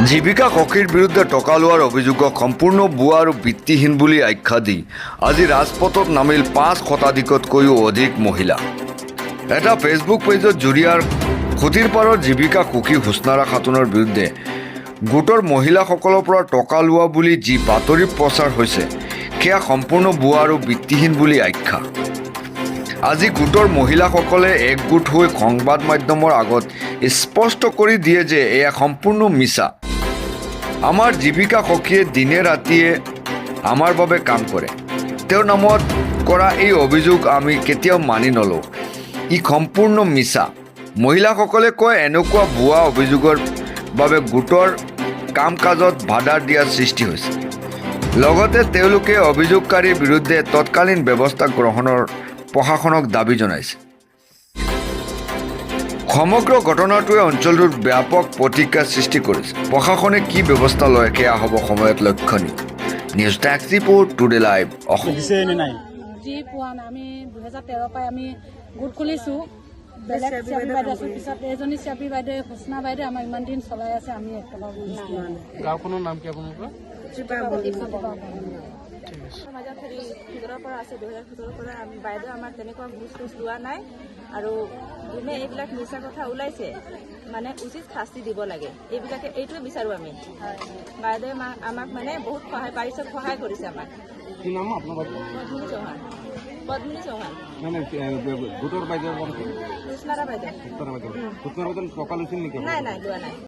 জীৱিকা সখীৰ বিৰুদ্ধে টকা লোৱাৰ অভিযোগক সম্পূৰ্ণ ভুৱা আৰু ভিত্তিহীন বুলি আখ্যা দি আজি ৰাজপথত নামিল 5 শতাধিকতকৈও অধিক মহিলা। এটা ফেচবুক পেজত জুৰিয়াৰ খুটিৰপাৰৰ জীৱিকা সখী হুচনাৰা খাতুনৰ বিৰুদ্ধে গোটৰ মহিলাসকলৰ পৰা টকা লোৱা বুলি যি বাতৰি প্ৰচাৰ হৈছে, সেয়া সম্পূৰ্ণ ভুৱা আৰু ভিত্তিহীন বুলি আখ্যা। আজি গোটৰ মহিলাসকলে একগোট হৈ সংবাদ মাধ্যমৰ আগত স্পষ্ট কৰি দিয়ে যে এয়া সম্পূৰ্ণ মিছা। আমাৰ জীৱিকা সখীয়ে দিনে ৰাতিয়ে আমাৰ বাবে কাম কৰে। তেওঁৰ নামত কৰা এই অভিযোগ আমি কেতিয়াও মানি নলওঁ, ই সম্পূৰ্ণ মিছা। মহিলাসকলে কয়, এনেকুৱা ভুৱা অভিযোগৰ বাবে গোটৰ কাম কাজত বাধা দিয়াৰ সৃষ্টি হৈছে। লগতে তেওঁলোকে অভিযোগকাৰীৰ বিৰুদ্ধে তৎকালীন ব্যৱস্থা গ্ৰহণৰ প্ৰশাসনক দাবী জনাইছে। সমগ্ৰ ঘটনাটোৱে অঞ্চলটোত ব্যাপক প্ৰতিক্ৰিয়াৰ সৃষ্টি কৰিছে। প্ৰশাসনে কি ব্যৱস্থা লয়, সেয়া হ'ব সময়ত লক্ষণীয়। News desk report, today live, Assam. দিছে নে নাই? যি পোৱা নাই। আমি 2013ৰ পৰাই আমি গোট খুলিছোঁ। বেলেগ চিয়াপি বাইদেউ আছিল, পিছত এইজনী চিয়াপি বাইদেউ, হুচনা বাইদেউ আমাক ইমান দিন চলাই আছে। আমি 1 টকাও ঘোচ দিয়া নাই। গাঁওখনৰ নাম কি আপোনালোকৰ? ঠিক আছে। মাজত হেৰি 17ৰ পৰা আছে, 2017ৰ পৰা আমি বাইদেউ আমাৰ তেনেকুৱা ঘোচ চোচ লোৱা নাই। আৰু যোনে এইবিলাক মিছা কথা ওলাইছে, মানে উচিত শাস্তি দিব লাগে এইবিলাকে, এইটোৱে বিচাৰোঁ আমি। বাইদেৱে আমাক মানে বহুত সহায় পাৰিছে, সহায় কৰিছে আমাক। কি নাম আপোনাৰ বাইদেউ? পদ্মিনী চৌহান, পদ্মিনী চৌহান। নাই নাই, গোটৰ বাইদেউৰ নাম কি? কৃষ্ণাৰা বাইদেউ। উত্তৰা বাইদেউ। উত্তৰা বাইদেউ টকা লৈছিল নেকি? নাই নাই, লোৱা নাই।